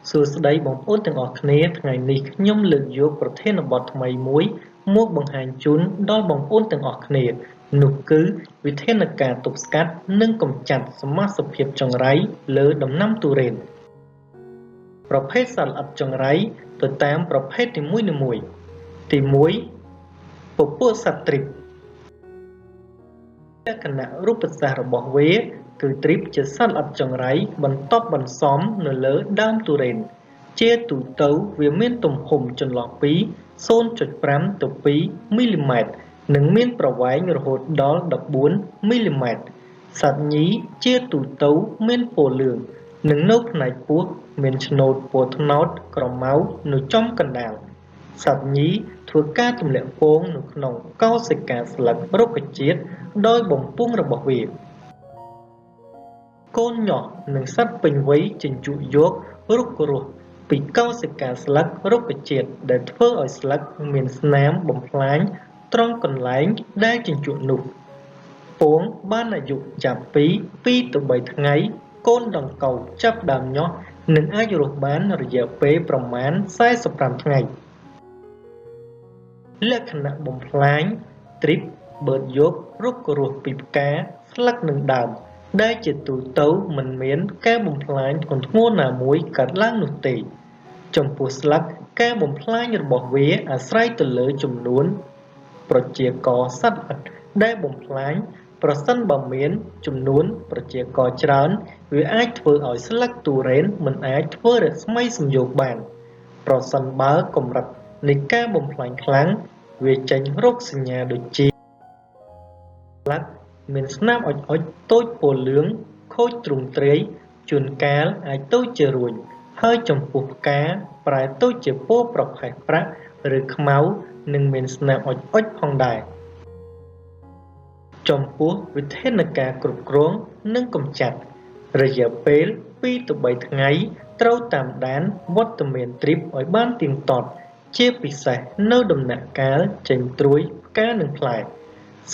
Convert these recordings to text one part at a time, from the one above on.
សួស្តីបងប្អូនទាំងអស់គ្នាថ្ងៃនេះខ្ញុំលើកយកប្រធានបទថ្មីមួយមកបង្ហាញជូនដល់បងប្អូនទាំងអស់គ្នានោះគឺវិធានការទប់ស្កាត់និងកម្ចាត់សមាសភាពចង្រៃលើដំណាំទុរេនប្រភេទសត្វល្អិតចង្រៃទៅតាមប្រភេទនីមួយៗទី1ពពួកសត្វទ្រីបលក្ខណៈរូបសាស្ត្ររបស់វាគឺទ្រីបជាសត្វល្អិតចង្រៃបន្ទាប់បន្សំនៅលើដើមទុរេនជាទូទៅវាមានទំហំចន្លោះពី 0.5 ទៅ 2 មីលីម៉ែត្រនិងមានប្រវែងរហូតដល់ 14 មីលីម៉ែត្រសត្វញីជាទូទៅមានពណ៌លឿងនិងនៅផ្នែកពោះមានឆ្នូតពណ៌ត្នោតក្រមៅនៅចំកណ្ដាលសត្វញីធ្វើការទម្លាក់ពងនៅក្នុងកោសិកាស្លឹករុក្ខជាតិដោយបំពង់របស់វាកូនញាស់និងសត្វពេញវ័យជញ្ជក់យករុក្ខរស់ពីកោសិកាស្លឹករុក្ខជាតិដែលធ្វើឲ្យស្លឹកមានស្នាមបំផ្លាញត្រង់កន្លែងដែលជញ្ជក់នោះពងបានអាយុចាប់ពី2ទៅ3ថ្ងៃកូនដង្កូវចាប់ដើមញាស់និងអាចរស់បានរយៈពេលប្រមាណ45ថ្ងៃលក្ខណៈបំផ្លាញទ្រីបបឺតយករុក្ខរស់ពីផ្កាស្លឹកនិងដើមដែលជាទូទៅមិនមានការបំផ្លាញធ្ងន់ធ្ងរណាមួយកើតឡើងនោះទេចំពោះស្លឹកការបំផ្លាញរបស់វាអាស្រ័យទៅលើចំនួនប្រជាករសត្វល្អិតដែលបំផ្លាញប្រសិនបើមានចំនួនប្រជាករច្រើនវាអាចធ្វើឲ្យស្លឹកទុរេនមិនអាចធ្វើរស្មីសំយោគបានប្រសិនបើកម្រិតនៃការបំផ្លាញខ្លាំងវាចេញរោគសញ្ញាដូចជាស្លឹកមានស្នាមអុចៗតូចពណ៌លឿងខូចទ្រង់ទ្រាយជួនកាលអាចទៅជារួញហើយចំពោះផ្កាប្រែទៅជាពណ៌ប្រផេះប្រាក់ឬខ្មៅនិងមានស្នាមអុចៗផងដែរចំពោះវិធានការគ្រប់គ្រងនិងកម្ចាត់រយៈពេល2ទៅ3ថ្ងៃត្រូវតាមដានវត្តមានទ្រីបឲ្យបានទៀងទាត់ជាពិសេសនៅដំណាក់កាលចេញត្រួយផ្កានិងផ្លែ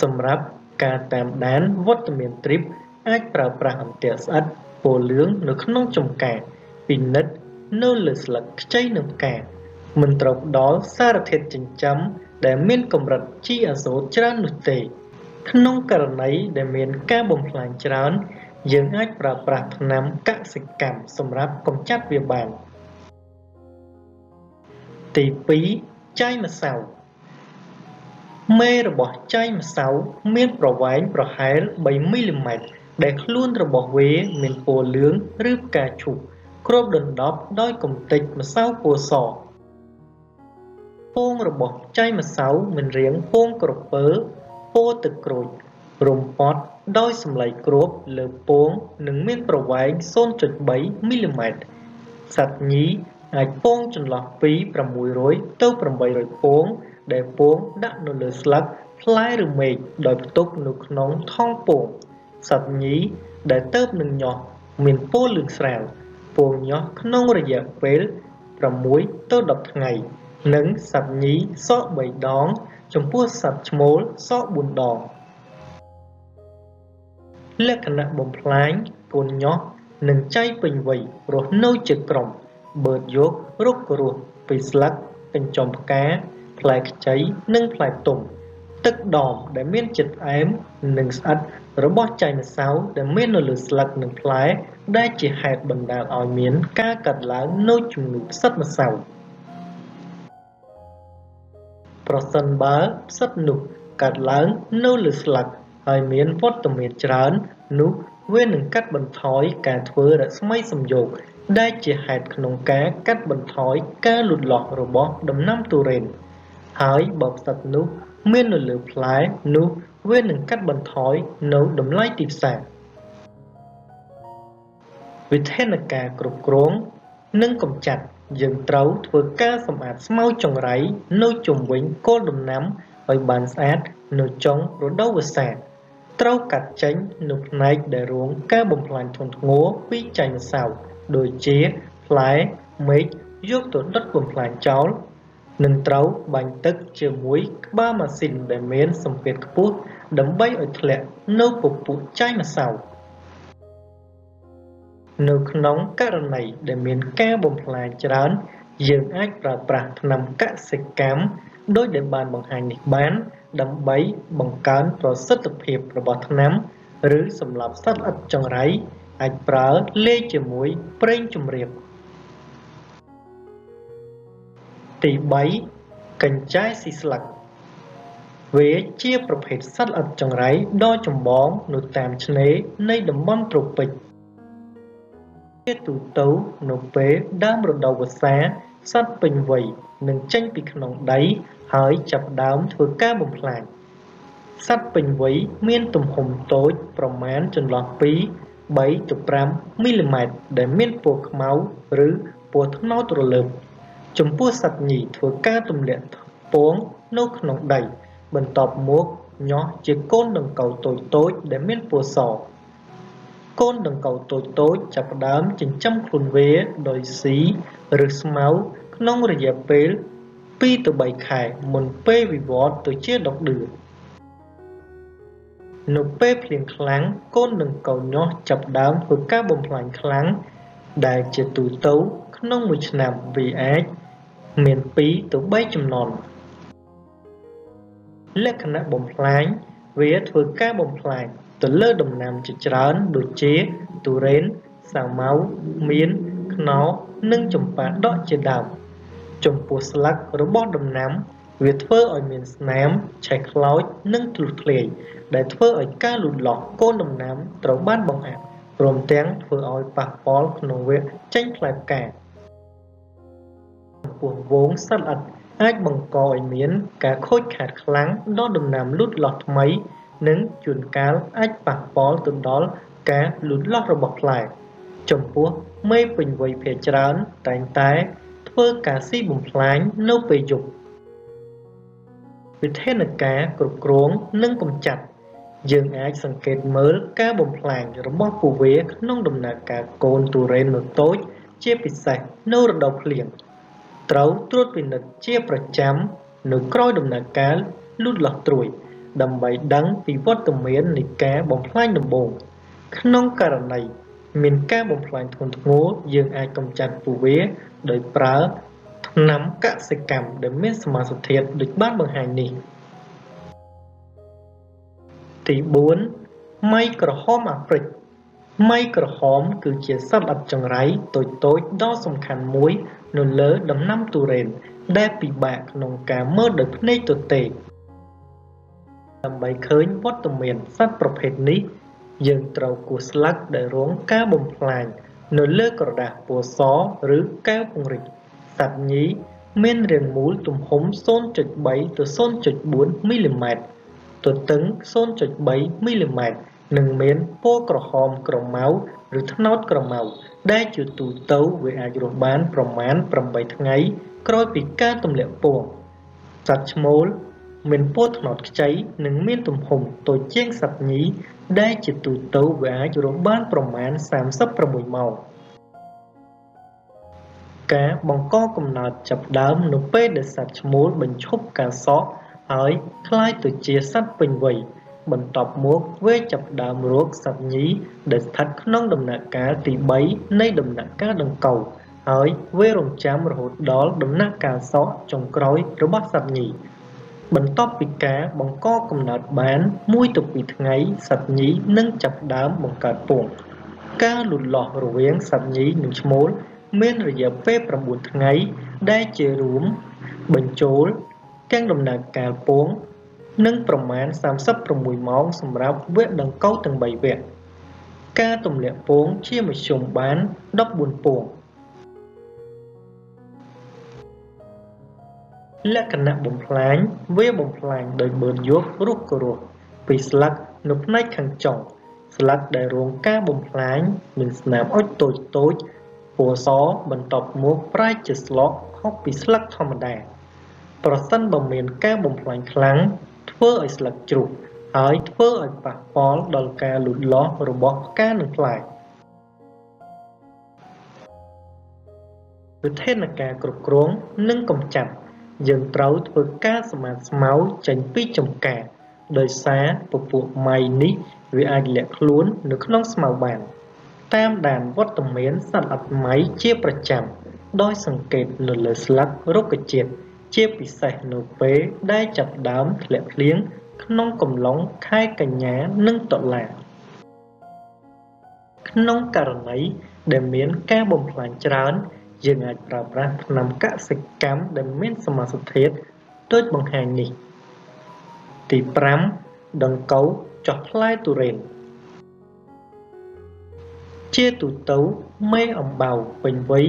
សម្រាប់ការតាមដានវត្តមានទ្រីបអាចប្រើប្រាស់អន្ទាក់ស្អិតពណ៌លឿងនៅក្នុងចំការពិនិត្យនៅលើស្លឹកខ្ចីនិងផ្កាមិនត្រូវផ្ដល់សារធាតុចិញ្ចឹមដែលមានកម្រិតជីអាសូតច្រើននោះទេក្នុងករណីដែលមានការបំផ្លាញច្រើនយើងអាចប្រើប្រាស់ថ្នាំកសិកម្មសម្រាប់កម្ចាត់វាបានទី2ចៃម្សៅមេរបស់ចៃម្សៅមានប្រវែងប្រហែល3មីលីម៉ែត្រដែលខ្លួនរបស់វាមានពណ៌លឿងឬផ្កាឈូកគ្របដណ្ដប់ដោយកម្ទេចម្សៅពណ៌សពងរបស់ចៃម្សៅមានរាងពងក្រពើពណ៌ទឹកក្រូចរំពត់ដោយសម្លៃគ្របលើពងនិងមានប្រវែង 0.3 មីលីម៉ែត្រសត្វញីអាចពងចន្លោះពី600ទៅ800ពងដែលពងដាក់នៅលើស្លឹកផ្លែឬមែកដោយផ្ទុកនៅក្នុងថង់ពងសត្វញីដែលទៅនឹងញាស់មានពណ៌លឿងស្រាលពងញាស់ក្នុងរយៈពេល6ទៅ10ថ្ងៃនិងសត្វញីសក់3ដងចំពោះសត្វឈ្មោលសក់4ដងលក្ខណៈបំផ្លាញកូនញាស់និងចៃពេញវ័យរស់នៅជាក្រុមបឺតយករុក្ខរស់ពីស្លឹកកញ្ចុំផ្កាផ្លែខ្ចីនិងផ្លែទុំទឹកដមដែលមានជាតិផ្អែមនិងស្អិតរបស់ចៃម្សៅដែលមាននៅលើស្លឹកនិងផ្លែដែលជាហេតុបណ្ដាលឲ្យមានការកើតឡើងនូវជំងឺផ្សិតម្សៅប្រសិនបើផ្សិតនោះកើតឡើងនៅលើស្លឹកហើយមានវត្តមានច្រើននោះវានឹងកាត់បន្ថយការធ្វើរស្មីសំយោគដែលជាហេតុក្នុងការកាត់បន្ថយការលូតលាស់របស់ដំណាំទុរេនហើយបើផ្សិតនោះមាននៅលើផ្លែនោះវានឹងកាត់បន្ថយនៅតម្លៃទីផ្សារវិធានការគ្រប់គ្រងនិងកម្ចាត់យើងត្រូវធ្វើការសម្អាតស្មៅចង្រៃនៅជុំវិញគល់ដំណាំឲ្យបានស្អាតនៅចុងរដូវវស្សាត្រូវកាត់ចេញនៅផ្នែកដែលរងការបំផ្លាញធ្ងន់ធ្ងរពីចៃម្សៅដូចជាផ្លែមែកយកទៅដុតបំផ្លាញចោលនិងត្រូវបាញ់ទឹកជាមួយក្បាលម៉ាស៊ីនដែលមានសម្ពាធខ្ពស់ដើម្បីឲ្យធ្លាក់នៅពពួកចៃម្សៅ នៅក្នុងករណីដែលមានការបំផ្លាញច្រើនយើងអាចប្រើប្រាស់ថ្នាំកសិកម្មដូចដែលបានបង្ហាញនេះបានដើម្បីបង្កើនប្រសិទ្ធភាពរបស់ថ្នាំឬសម្លាប់សត្វល្អិតចង្រៃអាចប្រើលាយជាមួយប្រេងជំរាបទី3កញ្ចែស៊ីស្លឹកវាជាប្រភេទសត្វល្អិតចង្រៃដ៏ចម្បងនៅតាមឆ្នេរនៃតំបន់ត្រូពិចជាទូទៅនៅពេលដើមរដូវវស្សាសត្វពេញវ័យនឹងចេញពីក្នុងដីហើយចាប់ផ្ដើមធ្វើការបំផ្លាញសត្វពេញវ័យមានទំហំតូចប្រមាណចន្លោះពី3ទៅ5មីលីម៉ែត្រដែលមានពណ៌ខ្មៅឬពណ៌ត្នោតរលើបចំពោះសត្វញីធ្វើការទម្លាក់ពងនៅក្នុងដីបន្ទាប់មកញាស់ជាកូនដង្កូវតូចៗដែលមានពណ៌សកូនដង្កូវតូចៗចាប់ផ្ដើមចិញ្ចឹមខ្លួនវាដោយស៊ីឬស្មៅក្នុងរយៈពេល2ទៅ3ខែមុនពេលវិវត្តទៅជាដកឌឿនៅពេលភ្លៀងខ្លាំងកូនដង្កូវញាស់ចាប់ផ្ដើមធ្វើការបំផ្លាញខ្លាំងដែលជាទូទៅក្នុងមួយឆ្នាំវាអាចមាន2ទៅ3ចំនួនលក្ខណៈបំផ្លាញវាធ្វើការបំផ្លាញទៅលើដំណាំជាច្រើនដូចជាទុរេនសាវម៉ាវមៀនខ្នុរនិងចម្ប៉ាដកជាដើមចំពោះស្លឹករបស់ដំណាំវាធ្វើឲ្យមានស្នាមឆេះខ្លោចនិងធ្លុះធ្លាយដែលធ្វើឲ្យការលូតលាស់កូនដំណាំត្រូវបានបង្អាក់ព្រមទាំងធ្វើឲ្យប៉ះពាល់ក្នុងវគ្គចេញផ្លែផ្កាចំពោះហ្វូងសត្វល្អិតអាចបង្កឲ្យមានការខូចខាតខ្លាំងដល់ដំណាំលូតលាស់ថ្មីនិងជួនកាលអាចប៉ះពាល់ទៅដល់ការលូតលាស់របស់ផ្លែចំពោះមេពេញវ័យភាគច្រើនតែងតែធ្វើការស៊ីបំផ្លាញនៅពេលយប់វិធានការគ្រប់គ្រងនិងកម្ចាត់យើងអាចសង្កេតមើលការបំផ្លាញរបស់ពួកវាក្នុងដំណើរការកូនទុរេននៅតូចជាពិសេសនៅរដូវភ្លៀងត្រូវត្រួតពិនិត្យជាប្រចាំនៅក្រោយដំណើរការលូតលាស់ត្រួយដើម្បីដឹងពីវត្តមាននៃការបំផ្លាញដំបូងក្នុងករណីមានការបំផ្លាញធ្ងន់ធ្ងរយើងអាចកម្ចាត់ពួកវាដោយប្រើថ្នាំកសិកម្មដែលមានសមាសធាតុដូចបានបង្ហាញនេះទី4ម៉ៃក្រហមអាហ្វ្រិកម៉ៃក្រហមគឺជាសត្វល្អិតចង្រៃតូចៗដ៏សំខាន់មួយនៅលើដំណាំទុរេនដែលពិបាកក្នុងការមើលដោយភ្នែកទទេដើម្បីឃើញវត្តមានសត្វប្រភេទនេះយើងត្រូវគូសស្លឹកដែលរងការបំផ្លាញនៅលើក្រដាសពណ៌សឬកែវពង្រីកសត្វញីមានរាងមូលទំហំ 0.3 ទៅ 0.4 មីលីម៉ែត្រទទឹង 0.3 មីលីម៉ែត្រនិងមានពណ៌ក្រហមក្រមៅឬត្នោតក្រមៅដែលជាទូទៅវាអាចរស់បានប្រមាណ8ថ្ងៃក្រោយពីការទម្លាក់ពងសត្វឈ្មោលមានពណ៌ត្នោតខ្ចីនិងមានទំហំតូចជាងសត្វញីដែលជាទូទៅវាអាចរស់បានប្រមាណ36ម៉ោងការបង្កកំណើតចាប់ផ្ដើមនៅពេលដែលសត្វឈ្មោលបញ្ឈប់ការសក់ហើយក្លាយទៅជាសត្វពេញវ័យបន្ទាប់មកវាចាប់ផ្ដើមរកសត្វញីដែលស្ថិតក្នុងដំណាក់កាលទី3នៃដំណាក់កាលដង្កូវហើយវារង់ចាំរហូតដល់ដំណាក់កាលសក់ចុងក្រោយរបស់សត្វញីបន្ទាប់ពីការបង្កកំណើតបាន1ទៅ2ថ្ងៃសត្វញីនឹងចាប់ផ្ដើមបង្កើតពងការលូតលាស់រវាងសត្វញីនិងឈ្មោលមានរយៈពេល9ថ្ងៃដែលជារួមបញ្ចូលទាំងដំណើរការពងនិងប្រមាណ36ម៉ោងសម្រាប់វគ្គដង្កូវទាំង3វគ្គការទម្លាក់ពងជាមធ្យមបាន14ពងលក្ខណៈបំផ្លាញវាបំផ្លាញដោយបឺតយករស់ក៏រស់ពីស្លឹកនៅផ្នែកខាងចុងស្លឹកដែលរងការបំផ្លាញមានស្នាមអុចតូចៗពណ៌សបន្ទាប់មកប្រែជាស្លកខុសពីស្លឹកធម្មតាប្រសិនបើមានការបំផ្លាញខ្លាំងធ្វើឲ្យស្លឹកជ្រុះហើយធ្វើឲ្យប៉ះពាល់ដល់ការលូតលាស់របស់ផ្កានិងផ្លែវិធានការគ្រប់គ្រងនិងកម្ចាត់យើងត្រូវធ្វើការសម្អាតស្មៅចេញពីចំការដោយសារពពួកម៉ៃនេះវាអាចលាក់ខ្លួននៅក្នុងស្មៅបាន តាមដានវត្តមានសត្វល្អិតម៉ៃជាប្រចាំ ដោយសង្កេតនៅលើស្លឹករុក្ខជាតិ ជាពិសេសនៅពេលដែលចាប់ផ្ដើមធ្លាក់ភ្លៀងក្នុងកំឡុងខែកញ្ញានិងតុលា។ ក្នុងករណីដែលមានការបំផ្លាញច្រើន យើងអាចប្រើប្រាស់ថ្នាំកសិកម្មដែលមានសមាសធាតុដូចបង្ហាញនេះ។ ទី5 ដង្កូវចោះផ្លែទុរេន។ ជាទូទៅ មេអំបៅពេញវ័យ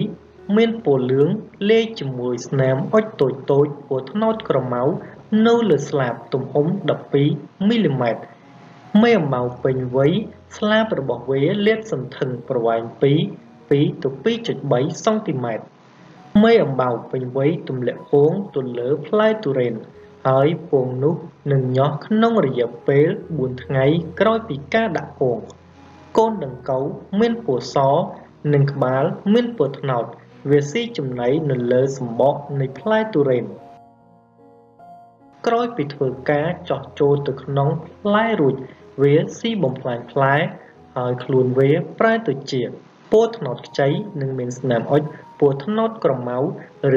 មានពណ៌លឿងលាយជាមួយស្នាមអុចតូចៗពណ៌ត្នោតក្រមៅនៅលើស្លាបទំហំ12មីលីម៉ែត្រ។ មេអំបៅពេញវ័យស្លាបរបស់វាលាតសន្ធឹងប្រវែងពី 2 ទៅ 2.3 សង់ទីម៉ែត្រ។ មេអំបៅពេញវ័យទម្លាក់ពងទៅលើផ្លែទុរេន ហើយពងនោះនឹងញាស់ក្នុងរយៈពេល4ថ្ងៃក្រោយពីការដាក់ពង។ កូនដង្កូវមានពណ៌សនិងក្បាលមានពណ៌ត្នោត វាស៊ីចំណីនៅលើសម្បកនៃផ្លែទុរេន។ ក្រោយពីធ្វើការចោះចូលទៅក្នុងផ្លែរួច វាស៊ីបំផ្លាញផ្លែ ហើយខ្លួនវាប្រែទៅជាពណ៌ត្នោតខ្ចីនិងមានស្នាមអុចពណ៌ត្នោតក្រមៅ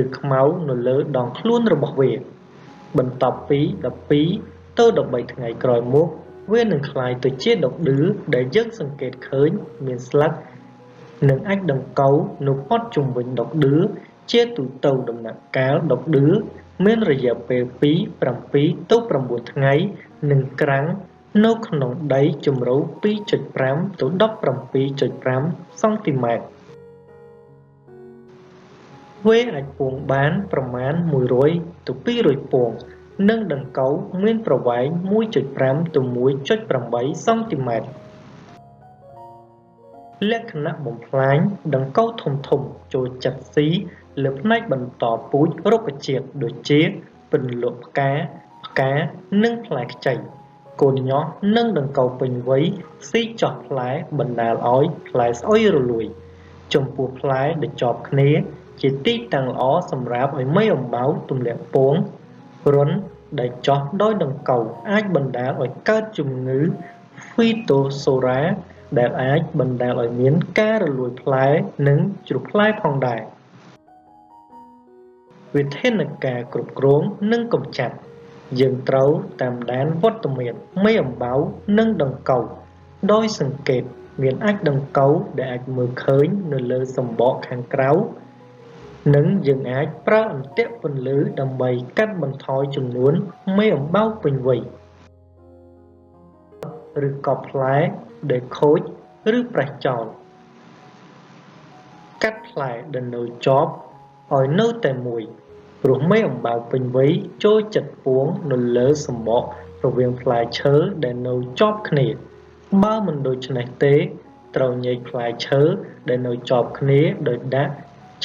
ឬខ្មៅនៅលើដងខ្លួនរបស់វា។ បន្ទាប់ពី12ទៅ13ថ្ងៃក្រោយមក វានឹងក្លាយទៅជាដកឌឺដែលយើងសង្កេតឃើញមានស្លឹកនិងអាចដង្កូវនៅព័ទ្ធជុំវិញដកឌឺ។ ជាទូទៅដំណាក់កាលដកឌឺមានរយៈពេលពី7ទៅ9ថ្ងៃ និងក្រាំងនៅក្នុងដីជម្រៅ 2.5 ទៅ 17.5 សង់ទីម៉ែត្រ។ វាអាចពងបានប្រមាណ100ទៅ200ពង និងដង្កូវមានប្រវែង 1.5 ទៅ 1.8 សង់ទីម៉ែត្រ។ លក្ខណៈបំផ្លាញ ដង្កូវធំៗចូលចិត្តស៊ីលើផ្នែកបន្តពូជរុក្ខជាតិដូចជាពន្លកផ្កា ផ្កា និងផ្លែខ្ចី។ កូនញាស់និងដង្កូវពេញវ័យស៊ីចោះផ្លែបណ្ដាលឲ្យផ្លែស្អុយរលួយ។ ចំពោះផ្លែដែលជាប់គ្នាជាទីតាំងល្អសម្រាប់ឲ្យមេអំបៅទម្លាក់ពង រន្ធដែលចោះដោយដង្កូវអាចបណ្ដាលឲ្យកើតជំងឺហ្វីតូសូរ៉ា ដែលអាចបណ្ដាលឲ្យមានការរលួយផ្លែនិងជ្រុះផ្លែផងដែរ។ វិធានការគ្រប់គ្រងនិងកម្ចាត់ យើងត្រូវតាមដានវត្តមានមេអំបៅនិងដង្កូវ ដោយសង្កេតមានអាចដង្កូវដែលអាចមើលឃើញនៅលើសម្បកខាងក្រៅ និងយើងអាចប្រើអន្ទាក់ពន្លឺដើម្បីកាត់បន្ថយចំនួនមេអំបៅពេញវ័យ ឬកប់ផ្លែដែលខូចឬប្រេះចោល។ កាត់ផ្លែដែលនៅជាប់ឲ្យនៅតែមួយ ព្រោះមេអំបៅពេញវ័យចូលចិត្តពងនៅលើសម្បករវាងផ្លែឈើដែលនៅជាប់គ្នា។ បើមិនដូច្នេះទេ ត្រូវញែកផ្លែឈើដែលនៅជាប់គ្នាដោយដាក់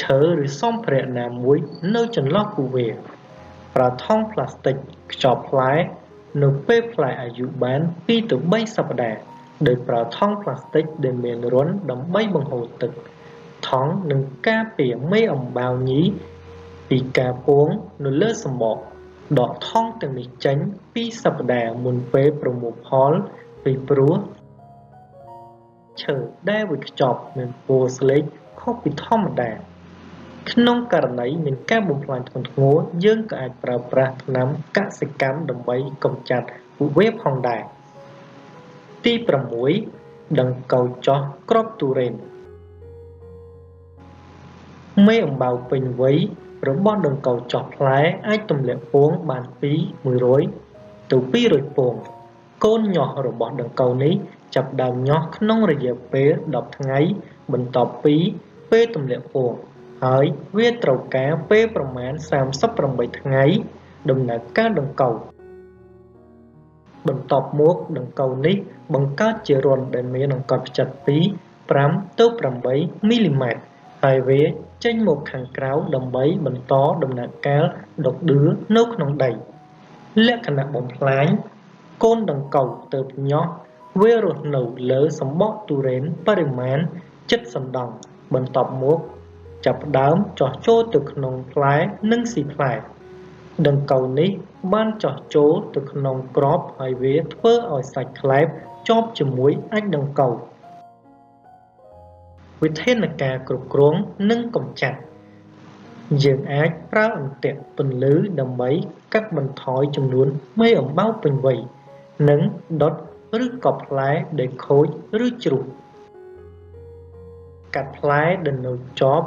ឈើឬសម្ភារៈណាមួយនៅចន្លោះពួកវា។ ប្រើថង់ប្លាស្ទិកខ្ចប់ផ្លែនៅពេលផ្លែអាយុបាន2ទៅ3សប្តាហ៍ ដោយប្រើថង់ប្លាស្ទិកដែលមានរន្ធដើម្បីបង្ហូរទឹក ថង់នឹងការពារមេអំបៅញីពីការពងនៅលើសម្បក។ ដកថង់ទាំងនេះចេញ2សប្តាហ៍មុនពេលប្រមូលផល ពីព្រោះឈើដែលវេចខ្ចប់មានពណ៌ស្លេកខុសពីធម្មតា។ ក្នុងករណីមានការបំផ្លាញធ្ងន់ធ្ងរ យើងក៏អាចប្រើប្រាស់ថ្នាំកសិកម្មដើម្បីកម្ចាត់ពួកវាផងដែរ។ ទី6 ដង្កូវចោះគ្រាប់ទុរេន។ មេអំបៅពេញវ័យរបស់ដង្កូវចោះផ្លែអាចទម្លាក់ពងបានពី100ទៅ200ពង។ កូនញាស់របស់ដង្កូវនេះចាប់ផ្ដើមញាស់ក្នុងរយៈពេល10ថ្ងៃបន្ទាប់ពីពេលទម្លាក់ពង ហើយវាត្រូវការពេលប្រមាណ38ថ្ងៃដំណើរការដង្កូវ។ បន្ទាប់មកដង្កូវនេះបង្កើតជារន្ធដែលមានអង្កត់ផ្ចិតពី5ទៅ8មីលីម៉ែត្រ ហើយវាចេញមកខាងក្រៅដើម្បីបន្តដំណើរការដកឌឺនៅក្នុងដី។ លក្ខណៈបំផ្លាញ កូនដង្កូវទៅញាស់វារស់នៅលើសម្បកទុរេនបរិមាណជិតសណ្ដង់ បន្ទាប់មកចាប់ផ្ដើមចោះចូលទៅក្នុងផ្លែនិងស៊ីផ្លែ។ ដង្កូវនេះបានចោះចូលទៅក្នុងគ្រាប់ ហើយវាធ្វើឲ្យសាច់ក្លែបជាប់ជាមួយអាចដង្កូវ។ វិធានការគ្រប់គ្រងនិងកម្ចាត់យើងអាចប្រើអន្ទាក់ពន្លឺដើម្បីកាត់បន្ថយចំនួនមេអំបៅពេញវ័យនិងដុតឬកប់ផ្លែដែលខូចឬជ្រុះកាត់ផ្លែដែលនៅជាប់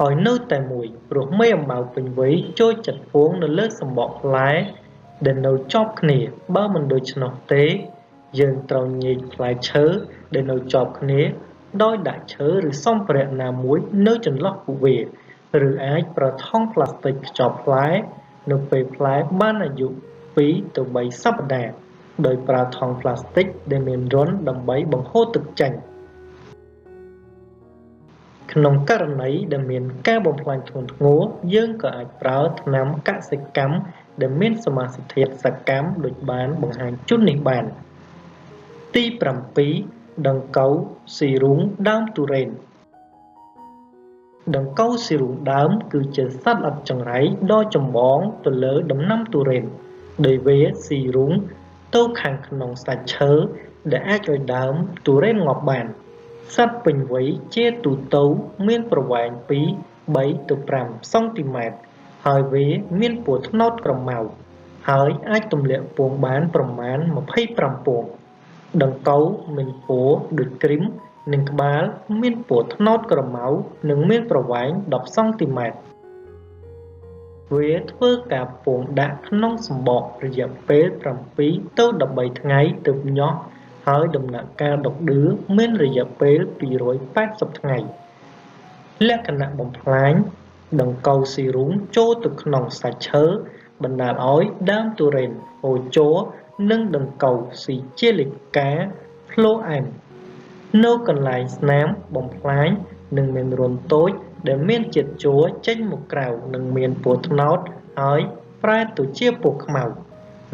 ឲ្យនៅតែមួយព្រោះមេអំបៅពេញវ័យចូលចិត្តពងនៅលើសម្បកផ្លែដែលនៅជាប់គ្នាបើមិនដូច្នោះទេយើងត្រូវញែកផ្លែឈើដែលនៅជាប់គ្នាដោយដាក់ឈើឬសម្ភារៈណាមួយនៅចន្លោះពួកវាឬអាចប្រើថង់ប្លាស្ទិកខ្ចប់ផ្លែនៅពេលផ្លែបានអាយុ2ទៅ3សប្តាហ៍ដោយប្រើថង់ប្លាស្ទិកដែលមានរន្ធដើម្បីបង្ហូរទឹកចេញក្នុងករណីដែលមានការបំផ្លាញធ្ងន់ធ្ងរយើងក៏អាចប្រើថ្នាំកសិកម្មដែលមានសមាសធាតុសកម្មដូចបានបង្ហាញជូននេះបានទី7ដង្កូវស៊ីរូងដើមទុរេនដង្កូវស៊ីរូងដើមគឺជាសត្វល្អិតចង្រៃដ៏ចម្បងទៅលើដំណាំទុរេនដោយវាស៊ីរូងទៅខាងក្នុងសាច់ឈើដែលអាចឲ្យដើមទុរេនងាប់បានសត្វពេញវ័យជាទូទៅមានប្រវែងពី3ទៅ5សង់ទីម៉ែត្រហើយវាមានពណ៌ត្នោតក្រមៅហើយអាចទម្លាក់ពងបានប្រមាណ25ពងដង្កូវមានពណ៌ដូចគ្រីមនិងក្បាលមានពណ៌ត្នោតក្រមៅនិងមានប្រវែង10សង់ទីម៉ែត្រវាធ្វើការពងដាក់ក្នុងសម្បករយៈពេល7ទៅ13ថ្ងៃទើបញាស់ហើយដំណាក់កាលដកឌឺមានរយៈពេល280ថ្ងៃលក្ខណៈបំផ្លាញដង្កូវស៊ីរូងចូលទៅក្នុងសាច់ឈើបណ្ដាលឲ្យដើមទុរេនហូរជ័រនិងដង្កូវស៊ីជាលិកាផ្លោអែមនៅកន្លែងស្នាមបំផ្លាញនិងមានរន្ធតូចដែលមានជាតិជ័រចេញមកក្រៅនិងមានពណ៌ត្នោតហើយប្រែទៅជាពណ៌ខ្មៅ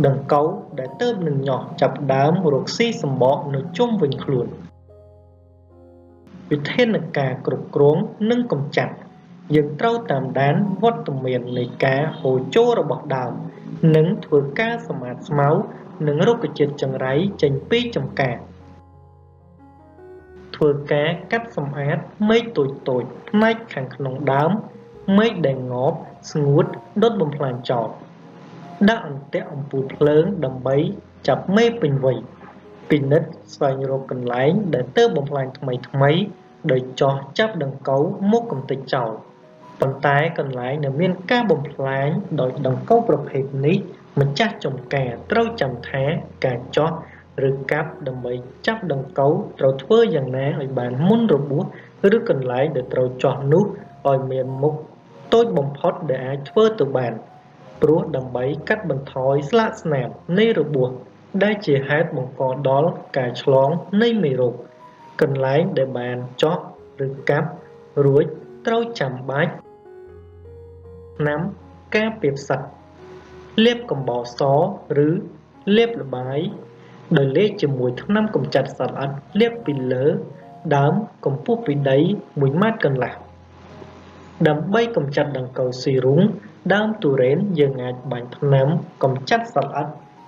ដង្កូវដែលទើបនឹងញាស់ចាប់ដើមរកស៊ីសម្បកនៅជុំវិញខ្លួនវិធានការគ្រប់គ្រងនិងកម្ចាត់យើងត្រូវតាមដានវត្តមាននៃការហូរចូលរបស់ដើមនិងធ្វើការសម្អាតស្មៅនិងរុក្ខជាតិចង្រៃចេញពីចំការធ្វើការកាត់សម្អាតមែកតូចៗផ្នែកខាងក្នុងដើមមែកដែលងាប់ស្ងួតដុតបំផ្លាញចោលដាក់អន្ទាក់អំពូលភ្លើងដើម្បីចាប់មេពេញវ័យពិនិត្យស្វែងរកកន្លែងដែលទើបបំផ្លាញថ្មីៗដោយចោះចាប់ដង្កូវមកកម្ទេចចោលប៉ុន្តែកន្លែងដែលមានការបំផ្លាញដោយដង្កូវប្រភេទនេះម្ចាស់ចំការត្រូវចាំថាការចោះឬកាប់ដើម្បីចាប់ដង្កូវត្រូវធ្វើយ៉ាងណាឲ្យបានមុនរបួសឬកន្លែងដែលត្រូវចោះនោះឲ្យមានមុខតូចបំផុតដែលអាចធ្វើទៅបានព្រោះដើម្បីកាត់បន្ថយស្លាកស្នាមនៃរបួសដែលជាហេតុបង្កដល់ការឆ្លងនៃមេរោគកន្លែងដែលបានចោះឬកាប់រួចត្រូវចាំបាច់ថ្នាំការពារផ្សិតលាបកំបោរសឬលាបល្បាយដោយលាយជាមួយថ្នាំកម្ចាត់សត្វល្អិតលាបពីលើដើមកម្ពស់ពីដី1ម៉ែត្រកន្លះដើម្បីកម្ចាត់ដង្កូវស៊ីរូងដើមទុរេនយើងអាចបាញ់ថ្នាំកម្ចាត់សត្វល្អិត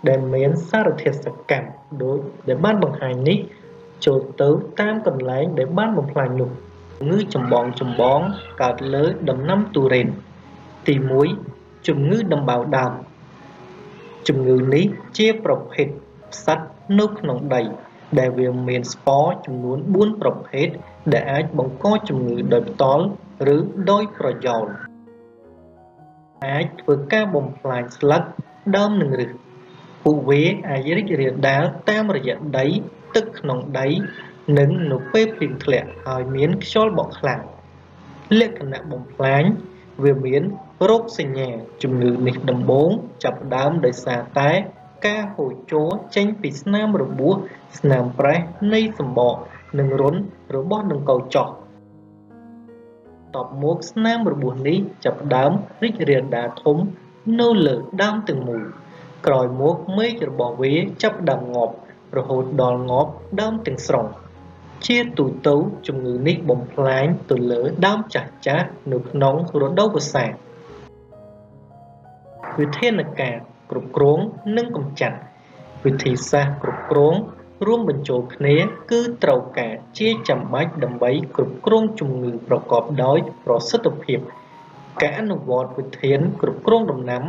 ដែលមានសារធាតុសកម្មដូចដែលបានបង្ហាញនេះចូលទៅតាមកន្លែងដែលបានបំផ្លាញនោះជំងឺចម្បងកើតលើដំណាំទុរេនទី1ជំងឺដំបៅដើមជំងឺនេះជាប្រភេទផ្សិតនៅក្នុងដីដែលវាមានស្ពរចំនួន4ប្រភេទដែលអាចបង្កជំងឺដោយផ្ទាល់ឬដោយប្រយោលអាចធ្វើការបំផ្លាញស្លឹកដើមនិងឫសពួកវាអាចរីករាលដាលតាមរយៈដីទឹកក្នុងដីនិងនៅពេលភ្លៀងធ្លាក់ហើយមានខ្យល់បក់ខ្លាំងលក្ខណៈបំផ្លាញវាមានរោគសញ្ញាជំងឺនេះដំបូងចាប់ផ្ដើមដោយសារតែការហូរចូលចេញពីស្នាមរបួសស្នាមប្រេះនៃសម្បកនិងរន្ធរបស់ដង្កូវចោះតបមកស្នាមរបួសនេះចាប់ផ្ដើមរីករាលដាលធំនៅលើដើមទាំងមូលក្រោយមកមែករបស់វាចាប់ផ្ដើមងាប់រហូតដល់ងាប់ដើមទាំងស្រុងជាទូទៅជំងឺនេះបំផ្លាញទៅលើដើមចាស់ៗនៅក្នុងរដូវវស្សាវិធានការគ្រប់គ្រងនិងកម្ចាត់វិធីសាស្ត្រគ្រប់គ្រង រួមបញ្ចូលគ្នាគឺត្រូវការជាចាំបាច់ដើម្បីគ្រប់គ្រងជំងឺប្រកបដោយប្រសិទ្ធភាពការអនុវត្តវិធានគ្រប់គ្រងដំណាំ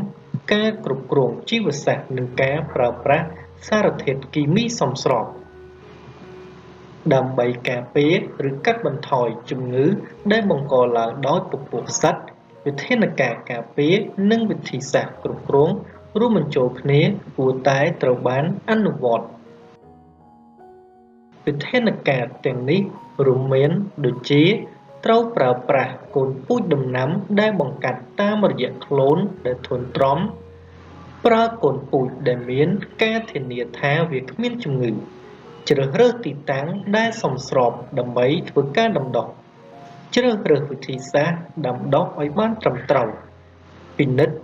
ការគ្រប់គ្រងជីវសាស្ត្រនិងការប្រើប្រាស់សារធាតុគីមីសមស្របដើម្បីការពារឬកាត់បន្ថយជំងឺដែលបង្កឡើងដោយពពួកផ្សិតវិធានការការពារនិងវិធីសាស្ត្រគ្រប់គ្រងរួមបញ្ចូលគ្នាគួរតែត្រូវបានអនុវត្តវិធានការទាំងនេះរួមមានដូចជាត្រូវប្រើប្រាស់កូនពូជដំណាំដែលបង្កាត់តាមរយៈក្លូនដែលធន់ទ្រាំប្រើកូនពូជដែលមានការធានាថាវាគ្មានជំងឺជ្រើសរើសទីតាំងដែលសមស្របដើម្បីធ្វើការដាំដុះជ្រើសរើសវិធីសាស្ត្រដាំដុះឲ្យបានត្រឹមត្រូវពិនិត្យ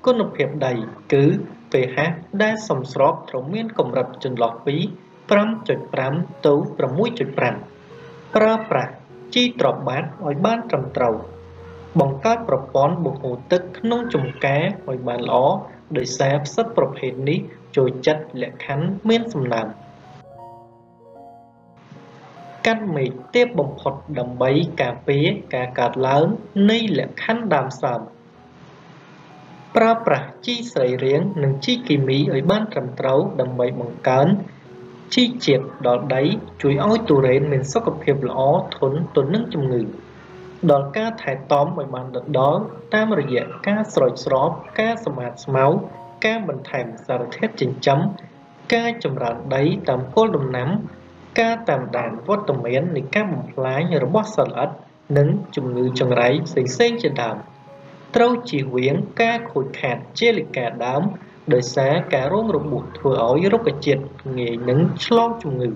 គុណភាពដីគឺ pH ដែលសមស្របត្រូវមានកម្រិតចន្លោះពី 5.5 ទៅ 6.5 ប្រើប្រាស់ជីត្របាតឲ្យបានត្រឹមត្រូវបង្កើតប្រព័ន្ធបង្ហូរទឹកក្នុងចម្ការឲ្យបានល្អដោយសារផ្សិតប្រភេទនេះចូលចិត្តលក្ខខណ្ឌមានសំណើមកាត់មែកទាបបំផុតដើម្បីការពារការកើតឡើងនៃលក្ខខណ្ឌដើមសើមប្រើប្រាស់ជីសរីរាង្គនិងជីគីមីឲ្យបានត្រឹមត្រូវដើម្បីបង្កើនជីជាតិដល់ដីជួយឲ្យទុរេនមានសុខភាពល្អធន់ទៅនឹងជំងឺដល់ការថែទាំឲ្យបានដិតដល់តាមរយៈការស្រោចស្រពការសម្អាតស្មៅការបន្ថែមសារធាតុចិញ្ចឹមការចម្រើនដីតាមគល់ដំណាំការតាមដានវត្តមាននៃការបំផ្លាញរបស់សត្វល្អិតនិងជំងឺចង្រៃផ្សេងៗជាដើមត្រូវជៀសវាងការខូចខាតជាលិកាដើមដោយសារការរងរបួសធ្វើឲ្យរុក្ខជាតិងាយនឹងឆ្លងជំងឺស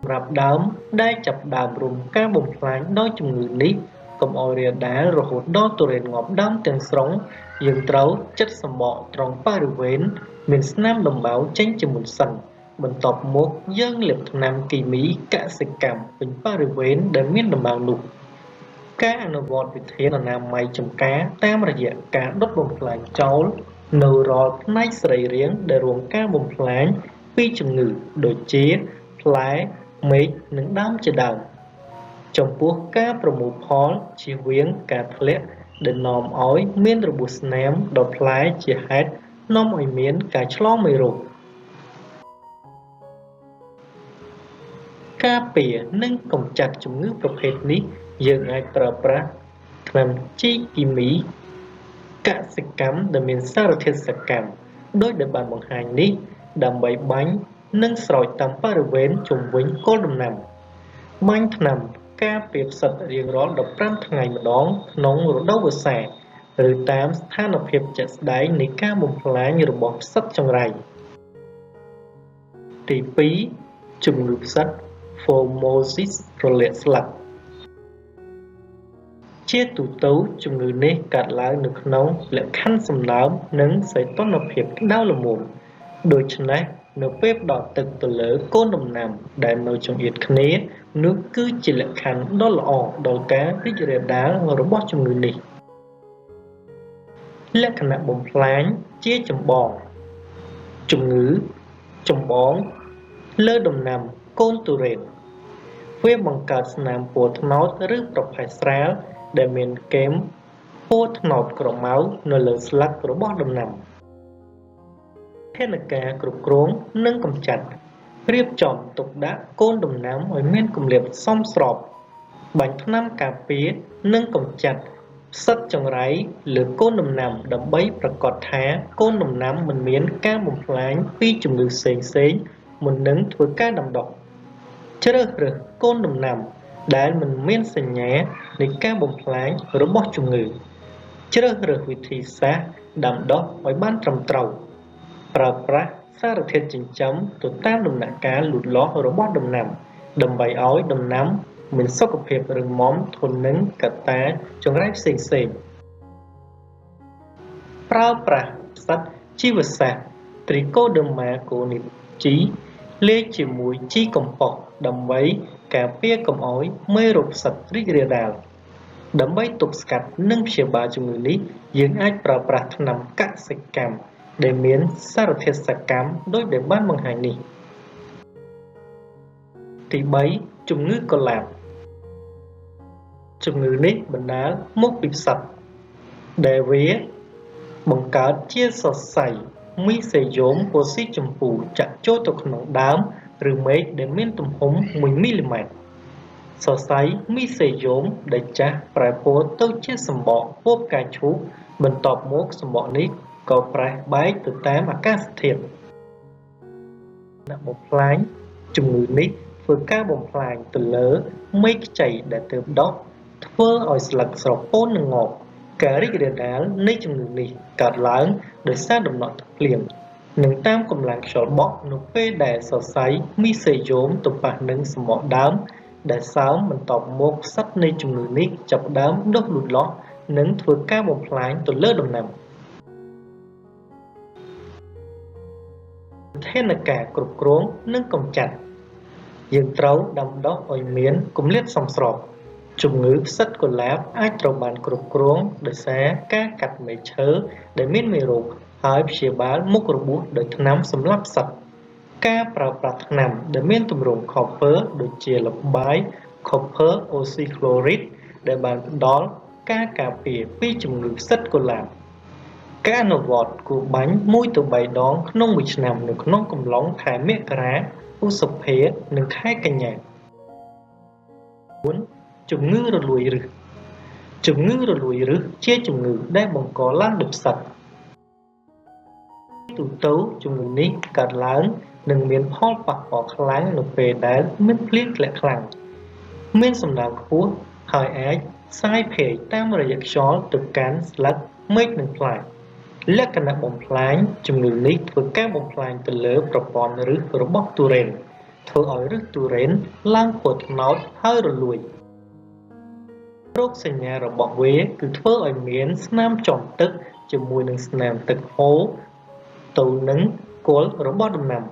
ម្រាប់ដើមដែលចាប់ដើមរងការបំផ្លាញដោយជំងឺនេះកុំឲ្យរាលដាលរហូតដល់ទុរេនងាប់ដើមទាំងស្រុងយើងត្រូវចិតសម្បកត្រង់បរិវេណមានស្នាមដំបៅចេញជាមុនសិនបន្ទាប់មកយើងលាបថ្នាំគីមីកសិកម្មពេញបរិវេណដែលមានដំបៅនោះការអនុវត្តវិធានអនាម័យចម្ការតាមរយៈការដុតបំផ្លាញចោលនៅរាល់ផ្នែកសរីរាង្គដែលរងការបំផ្លាញពីជំងឺដូចជាផ្លែមែកនិងដើមជាដើមចំពោះការប្រមូលផលជៀសវាងការធ្លាក់ដែលនាំឲ្យមានរបួសស្នាមដល់ផ្លែជាហេតុនាំឲ្យមានការឆ្លងមេរោគការពារនិងកម្ចាត់ជំងឺប្រភេទនេះយើងអាចប្រើប្រាស់ថ្នាំជីគីមីកសិកម្មដែលមានសារធាតុសកម្មដោយដែលបានបង្ហាញនេះដើម្បីបាញ់និងស្រោចតាមបរិវេណជុំវិញគល់ដំណាំបាញ់ថ្នាំការពារផ្សិតរៀងរាល់15ថ្ងៃម្ដងក្នុងរដូវវស្សាឬតាមស្ថានភាពជាក់ស្ដែងនៃការបំផ្លាញរបស់ផ្សិតចង្រៃទី2ជំងឺផ្សិត Phomopsis រលាកស្លឹកជាទូទៅជំងឺនេះកើតឡើងនៅក្នុងលក្ខខណ្ឌសំណើមនិងសីតុណ្ហភាពក្តៅល្មមដូច្នេះនៅពេលផ្ដល់ទឹកទៅលើកូនដំណាំដែលនៅចង្អៀតគ្នានោះគឺជាលក្ខខណ្ឌដ៏ល្អដល់ការរីករាលដាលរបស់ជំងឺនេះលក្ខណៈបំផ្លាញជាចម្បងជំងឺចម្បងលើដំណាំកូនទុរេនវាបង្កើតស្នាមពណ៌ត្នោតឬប្រផេះស្រាលដែលមានគែមពណ៌ត្នោតក្រមៅនៅលើស្លឹករបស់ដំណាំវិធានការគ្រប់គ្រងនិងកម្ចាត់រៀបចំទុកដាក់កូនដំណាំឲ្យមានគម្លាតសមស្របបាញ់ថ្នាំការពារនិងកម្ចាត់ផ្សិតចង្រៃលើកូនដំណាំដើម្បីប្រាកដថាកូនដំណាំមិនមានការបំផ្លាញពីជំងឺផ្សេងៗមុននឹងធ្វើការដាំដុះជ្រើសរើសកូនដំណាំដែលមិនមានសញ្ញានៃការបំផ្លាញរបស់ជំងឺជ្រើសរើសវិធីសាស្ត្រដាំដុះឲ្យបានត្រឹមត្រូវប្រើប្រាស់សារធាតុចិញ្ចឹមទៅតាមដំណាក់កាលលូតលាស់របស់ដំណាំដើម្បីឲ្យដំណាំមានសុខភាពរឹងមាំធន់នឹងកត្តាចង្រៃផ្សេងៗប្រើប្រាស់ផ្សិតជីវសាស្ត្រ Trichoderma konidji លាយជាមួយជីកំប៉ុស្តដើម្បីការពារកុំឲ្យមេរោគផ្សិតរីករាលដាលដើម្បីទប់ស្កាត់និងព្យាបាលជំងឺនេះយើងអាចប្រើប្រាស់ថ្នាំកសិកម្មដែលមានសារធាតុសកម្មដូចដែលបានបង្ហាញនេះ។ ទី3ជំងឺកុលាបជំងឺនេះបណ្ដាលមកពីផ្សិតដែលវាបង្កើតជាសរសៃមីសេយ៉ូមពណ៌ស៊ីជម្ពូចាក់ចូលទៅក្នុងដើមឬមែកដែលមានទំហំ1មីលីម៉ែត្រសរសៃមីសេយ៉ូមដែលចាស់ប្រែពណ៌ទៅជាសម្បកពណ៌ផ្កាឈូកបន្ទាប់មកសម្បកនេះក៏ប្រេះបែកទៅតាមអាកាសធាតុអ្នកបំផ្លាញជំងឺនេះធ្វើការបំផ្លាញទៅលើមែកខ្ចីដែលទើបដុះធ្វើឲ្យស្លឹកស្រពោននិងងាប់ការរីករាលដាលនៃជំងឺនេះកើតឡើងដោយសារតំណក់ទឹកភ្លៀងនិងតាមកម្លាំងខ្យល់បក់នៅពេលដែលសរសៃមីសេយ៉ូមទៅប៉ះនឹងសម្បកដើមដែលសើមបន្ទាប់មកផ្សិតនៃជំងឺនេះចាប់ផ្ដើមដុះលូតលាស់និងធ្វើការបំផ្លាញទៅលើដំណាំវិធានការគ្រប់គ្រងនិងកម្ចាត់យើងត្រូវដាំដុះឲ្យមានគម្លាតសមស្របជំងឺផ្សិតកុលាបអាចត្រូវបានគ្រប់គ្រងដោយសារការកាត់មែកឈើដែលមានមេរោគហើយព្យាបាលមុខរបួសដោយថ្នាំសម្លាប់ផ្សិតការប្រើប្រាស់ថ្នាំដែលមានទម្រង់ copper ដូចជាល្បាយ copper oxychloride ដែលបានផ្ដល់ការការពារពីជំងឺផ្សិតកុលាបការអនុវត្តគួរបាញ់1ទៅ3ដងក្នុងមួយឆ្នាំនៅក្នុងកំឡុងខែមករាឧសភានិងខែកញ្ញា4ជំងឺរលួយឫសជំងឺរលួយឫសជាជំងឺដែលបង្កឡើងដោយផ្សិតទូទៅជំងឺនេះកើតឡើងនិងមានផលប៉ះពាល់ខ្លាំងនៅពេលដែលមានភ្លៀងធ្លាក់ខ្លាំងមានសំណើមខ្ពស់ហើយអាចសាយភាយតាមរយៈខ្យល់ទៅកាន់ស្លឹកមែកនិងផ្លែលក្ខណៈបំផ្លាញជំងឺនេះធ្វើការបំផ្លាញទៅលើប្រព័ន្ធឫសរបស់ទុរេនធ្វើឲ្យឫសទុរេនឡើងពណ៌ត្នោតហើយរលួយរោគសញ្ញារបស់វាគឺធ្វើឲ្យមានស្នាមជាំទឹកជាមួយនឹងស្នាមទឹកហូរទៅនឹងគល់របស់ដំណាំ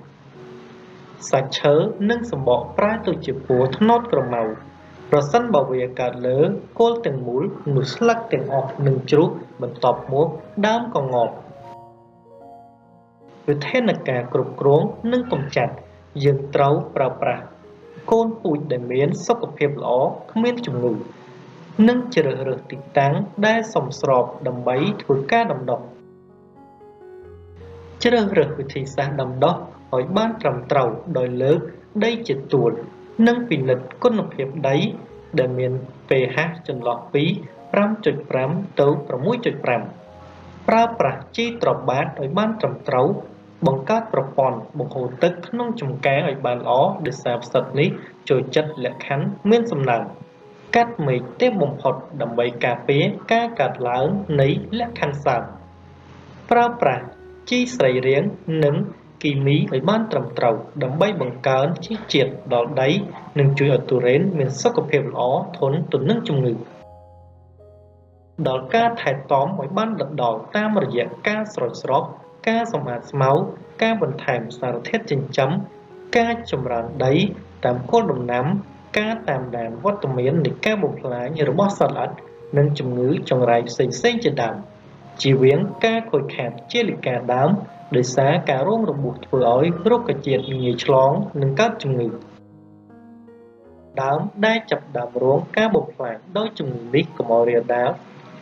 សាច់ឈើនិងសម្បកប្រែទៅជាពណ៌ត្នោតក្រមៅប្រសិនបើវាកើតលើគល់ទាំងមូលនោះស្លឹកទាំងអស់នឹងជ្រុះបន្ទាប់មកដើមក៏ងាប់វិធានការគ្រប់គ្រងនិងកម្ចាត់យើងត្រូវប្រើប្រាស់កូនពូជដែលមានសុខភាពល្អគ្មានជំងឺនិងជ្រើសរើសទីតាំងដែលសមស្របដើម្បីធ្វើការដាំដុះជ្រើសរើសវិធីសាស្ត្រដាំដុះឲ្យបានត្រឹមត្រូវដោយលើកដីជាទួលនិងពិនិត្យគុណភាពដីដែលមាន pH ចន្លោះពី 5.5 ទៅ 6.5 ប្រើប្រាស់ជីត្របាតឲ្យបានត្រឹមត្រូវបង្កើតប្រព័ន្ធបង្ហូរទឹកក្នុងចម្ការឲ្យបានល្អដោយសារផ្សិតនេះចូលចិត្តលក្ខខណ្ឌមានសំណើមកាត់មែកទាបបំផុតដើម្បីការពារការកើតឡើងនៃលក្ខខណ្ឌសើមប្រើប្រាស់ជីសរីរាង្គនិងគីមីឲ្យបានត្រឹមត្រូវដើម្បីបង្កើនជីជាតិដល់ដីនិងជួយឲ្យទុរេនមានសុខភាពល្អធន់ទៅនឹងជំងឺដល់ការថែទាំឲ្យបានដិតដល់តាមរយៈការស្រោចស្រពការសម្អាតស្មៅការបន្ថែមសារធាតុចិញ្ចឹមការចម្រើនដីតាមគល់ដំណាំការតាមដានវត្តមាននៃការបំផ្លាញរបស់សត្វល្អិតនិងជំងឺចង្រៃផ្សេងៗជាដើមជៀសវាងការខូចខាតជាលិកាដើមដោយសារការរងរបួសធ្វើឲ្យរុក្ខជាតិងាយឆ្លងនិងកើតជំងឺដើមដែលចាប់ដើមរងការបំផ្លាញដោយជំងឺនេះកុំឲ្យរាលដាល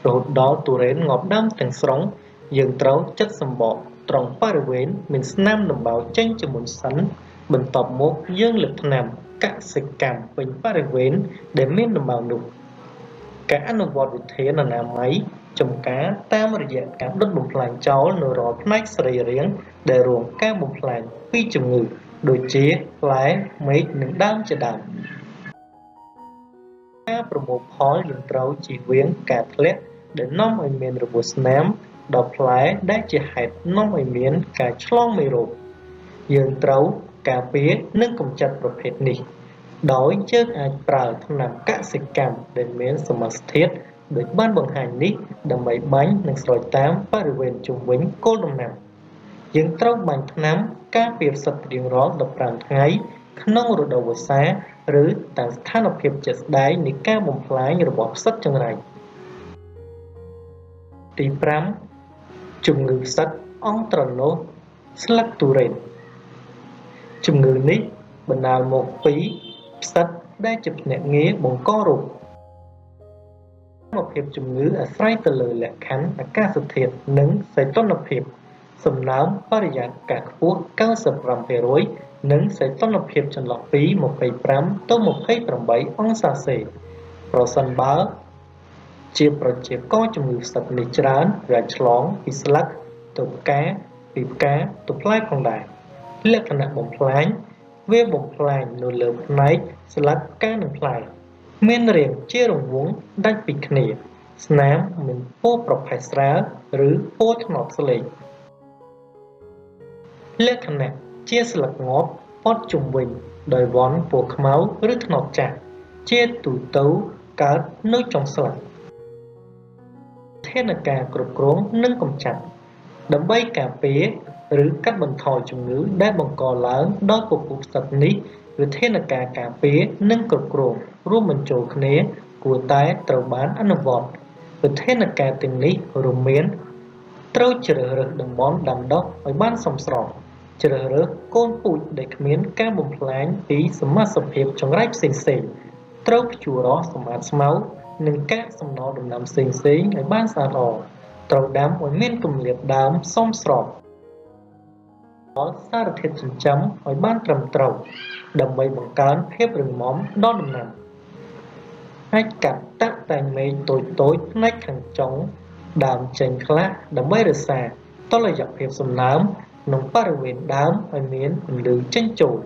រហូតដល់ទុរេនងាប់ដើមទាំងស្រុងយើងត្រូវចិតសម្បកត្រង់បរិវេណមានស្នាមដំបៅចេញជាមុនសិនបន្ទាប់មកយើងលាបថ្នាំកសិកម្មពេញបរិវេណដែលមានដំបៅនោះការអនុវត្តវិធានអនាម័យចំការតាមរយៈការដុតបំផ្លាញចោលនៅរាល់ផ្នែកសរីរាង្គដែលរងការបំផ្លាញពីជំងឺដូចជាផ្លែមែកនិងដើមជាដើមការប្រមូលផលយើងត្រូវជៀសវាងការធ្លាក់ដែលនាំឲ្យមានរបួសស្នាមដល់ផ្លែដែលជាហេតុនាំឲ្យមានការឆ្លងមេរោគយើងត្រូវការពារនិងកម្ចាត់ប្រភេទនេះដោយយើងអាចប្រើថ្នាំកសិកម្មដែលមានសមាសធាតុដូចបានបង្ហាញនេះដើម្បីបាញ់និងស្រោចតាមបរិវេណជុំវិញគល់ដំណាំយើងត្រូវបាញ់ថ្នាំការពារផ្សិតរៀងរាល់15ថ្ងៃក្នុងរដូវវស្សាឬតាមស្ថានភាពជាក់ស្ដែងនៃការបំផ្លាញរបស់ផ្សិតចង្រៃទី5ជំងឺផ្សិតអង់ត្រាណូសស្លឹកទុរេនជំងឺនេះបណ្ដាលមកពី ផ្សិតដែលជាភ្នាក់ងារបង្ករោគ កម្មភាពជំងឺអាស្រ័យទៅលើលក្ខខណ្ឌអាកាសធាតុនិងសីតុណ្ហភាព សំណើមបរិយាកាសខ្ពស់95%និងសីតុណ្ហភាពចន្លោះពី25ទៅ28អង្សាសេប្រសិនបើជាប្រជាករជំងឺផ្សិតនេះច្រើនវាអាចឆ្លងពីស្លឹកទៅផ្កាពីផ្កាទៅផ្លែផងដែរលក្ខណៈបំផ្លាញវាបំផ្លាញនៅលើផ្នែកស្លឹកផ្កានិងផ្លែមានរាងជារង្វង់ដាច់ពីគ្នាស្នាមមានពណ៌ប្រផេះស្រាលឬពណ៌ត្នោតស្លេកលក្ខណៈជាស្លឹកងាប់ព័ទ្ធជុំវិញដោយវ៉ន់ពណ៌ខ្មៅឬត្នោតចាស់ជាទូទៅកើតនៅចុងស្លឹកធានការគ្រប់គ្រងនិងកម្ចាត់ដើម្បីការពារឬកាត់បន្ថយជំងឺដែលបង្កឡើងដោយពពុះផ្សិតនេះវិធានការការពារនិងគ្រប់គ្រងរួមបញ្ចូលគ្នាគួរតែត្រូវបានអនុវត្តវិធានការទាំងនេះរួមមានត្រូវជ្រើសរើសតំបន់ដាំដុះឲ្យបានសមស្របជ្រើសរើសកូនពូជដែលគ្មានការបំផ្លាញពីសមាសភាពចង្រៃផ្សេងៗត្រូវភ្ជួររាស់សម្អាតស្មៅនិងកាកសំណល់ដំណាំផ្សេងៗឲ្យបានស្អាតល្អត្រូវដាំឲ្យមានគម្លាតដើមសមស្របដល់សារធាតុចិញ្ចឹមឲ្យបានត្រឹមត្រូវដើម្បីបង្កើនភាពរឹងមាំដល់ដំណាំអាចកាត់តាក់តែងមែកតូចៗផ្នែកខាងចុងដើមចេញខ្លះដើម្បីរក្សាតុល្យភាពសំណើមក្នុងបរិវេណដើមឲ្យមានពន្លឺចេញចូល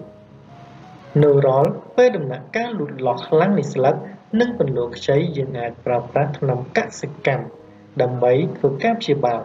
នៅរាល់ពេលដំណាក់កាលលូតលាស់ខ្លាំងនៃស្លឹកនិងពន្លកខ្ចីយើងអាចប្រើប្រាស់ថ្នាំកសិកម្មដើម្បីធ្វើការព្យាបាល